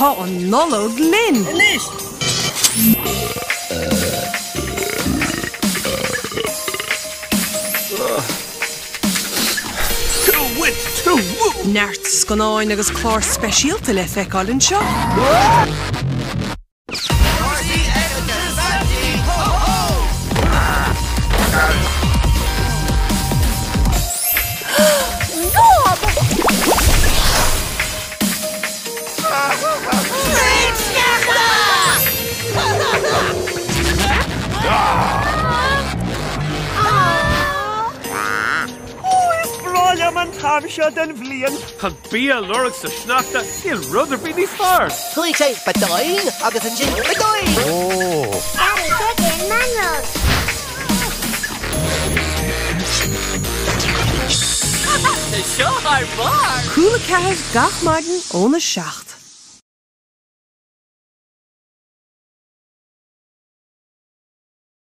Tá an Nollaig linn! Anois! Neart scannáin agus clár speisialta le feiceáil anseo. Ó, is breá liom an t-am seo den bhliain. Chun bia a lorg sa sneachta, níl rud ar bith níos fearr! Chuaigh sé bedoin agus ansin bedoin! Cúla 4 gach maidin óna 7.